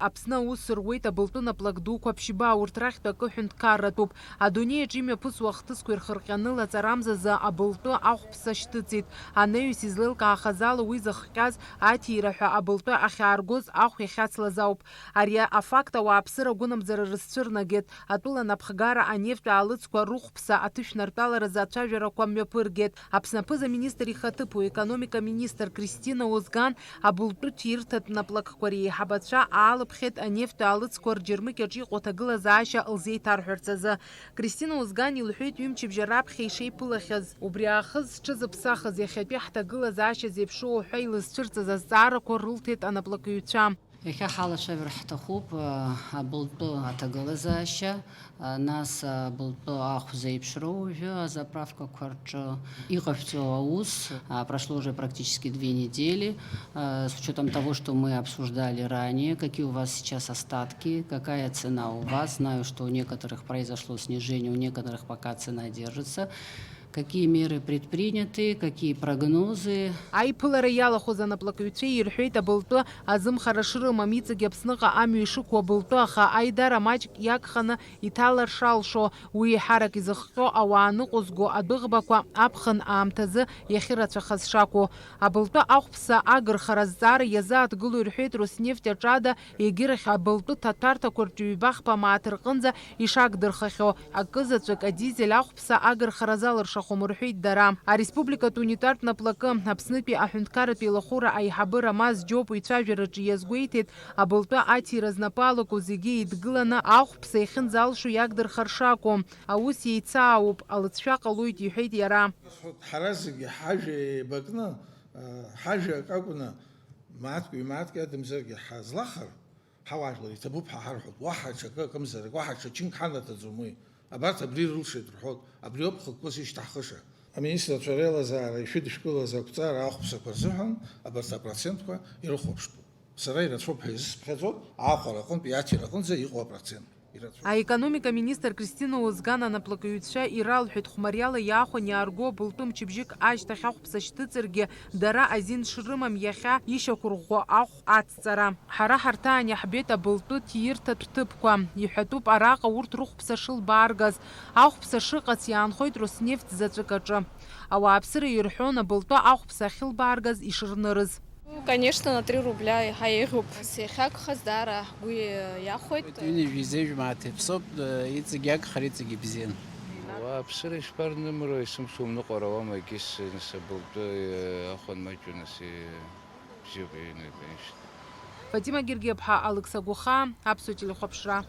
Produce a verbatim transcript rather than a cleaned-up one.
Аԥсны аус руеит абылтәы наплак дуқәа ԥшьба, урҭ рахьтә акы ҳәынҭқарратәуп. Адунеи аҿы имҩаԥысуа ахҭысқәа ирхырҟьаны лаҵарамзазы абылтәы ахәԥса шьҭыҵит. Анаҩс излеилкаахаз ала уи зыхҟьаз аҭира ҳәа абылтәы ахьааргоз ахә иахьацлаз ауп. Ари афакт ауааԥсыра агәынамӡара рызцәырнагеит. Атәыла анапхгара анефтә аалыҵқәа рыхәԥса аҭышәнартәаларазы ацәажәарақәа мҩаԥыргеит. Аԥсны аԥыза-министр ихаҭыԥуаҩ, аекономика министр Кристина Озган абылтәы ҭирҭатә наплакқәа реиҳабацәа аалыԥхьеит анефтә аалыҵқәа рџьармыкьаҿ иҟоу аҭагылазаашьа лзеиҭарҳәарц азы. Кристина Озган илҳәеит ҩымчыбжьа раԥхьа ишеиԥылахьаз. Убри аахыс зҽызыԥсахыз иахьатәи ҳҭагылазаашьа зеиԥшроу ҳәа илызцәырҵыз азҵаарақәа рылҭеит анаплакыҩцәа. Иахьа ҳалацәажәар ҳҭахуп, а, абылтәы аҭагылазаашьа, а, нас, а, абылтәы ахә зеиԥшроу уажәы азаправкақәа рҿы иҟашәҵо аус, а, прошло уже практически две недели, а, с учётом того, что мы обсуждали ранее, какие у вас сейчас остатки, какая цена у вас. Знаю, что у некоторых произошло снижение, у некоторых пока цена держится. Какие меры предприняты, какие прогнозы? Аиԥылара иалахәыз анаплакыҩцәа ирҳәеит, абылтәы азымхара шрымам, иҵегь Аԥсныҟа амҩа ишықәу абылтәы, аха аидара маҷк иагханы иҭалар шалшо, уи еиҳарак изыхҟьо ауаа ныҟәызго адәыӷбақәа аԥхын аамҭазы иахьырацәахаз шакәу. Абылтәы ахәԥса агырхара азҵаара иазааҭгыло ирҳәеит Роснефть аҿада егьырахь абылтәы ҭаҭәарҭақәа рҿы ҩба-хԥа мааҭ рҟынӡа ишагдырхахьоу. Акызаҵәык адизель ахәԥса агырхара залыршахом, рҳәеит дара. Ареспубликатә унитартә наплакы Аԥснытәи аҳәынҭқарратә еилахәыра аиҳабы Рамаз Џьопуа ицәажәараҿы иазгәеиҭеит, абылтәы аҭира знапы алаку зегьы еидгыланы ахәԥса иахьынӡалшо иагдырхар шакәу. Аус еицаауп, алыҵшәа ҟалоит, иҳәеит иара. Ҳара зегьы ҳажәа еибакны, ҳажәа акакәны, мааҭк-ҩ-мааҭк иадамзаргьы ҳазлахар, ҳауаажәлар иҭабуп ҳәа ҳарҳәоит. Уаҳа ҽакы акымзарак, уаҳа ҽа чынк ҳанаҭаӡом уи. Абарҭ абри рылшеит рҳәоит, абриоуп хықәкыс ишьҭаҳхыша. Аминистрцәа реилазаара ишәыдышәкылаз ақәҵара ахәԥсақәа рзыҳәан абарҭ апроцентқәа ирыхәаԥштәуп. Сара ирацәоуп ҳәа изысԥхьаӡоит, аахәара аҟынтә, иаҭира аҟынӡа иҟоу апроцент. Ирацәоуп. Аекономика министр Кристина Озган анаплакыҩцәа иралҳәеит, хәмариала иаахәан иаарго абылтәы мчыбжьык ашьҭахь ахәԥса шьҭыҵыргьы, дара азин шрымам иахьа ишьақәырӷәӷәо ахә ацҵара. Ҳара ҳарҭаан иаҳбеит абылтәы ҭиирҭатә ҭыԥқәа. Иҳәатәуп араҟа урҭ рыхәԥса шылбааргаз. Ахәԥса шыҟац иаанхоит Роснефть заҵәык аҿы. Ауааԥсыра ирҳәон абылтәы ахәԥса ахьылбааргаз ишырнырыз. Ну, конечно, на три рубля иаҳа еиӷьуп. Иахьагхаз даара ҳгәы иахәеит. Ҩынҩажәи зежә мааҭ иаԥсоуп, иҵегь иагхар, иҵегь ибзиан. Ауааԥсыра ишԥарнымыро, есымша умныҟәар ауама, егьыс, нас, абылтәы ахәан маҷу, нас, бзиоуп, иҩны ишьҭ. Фатима Гергиаԥҳа, Алықьса Гәахаа, Аԥсуа телехәаԥшра.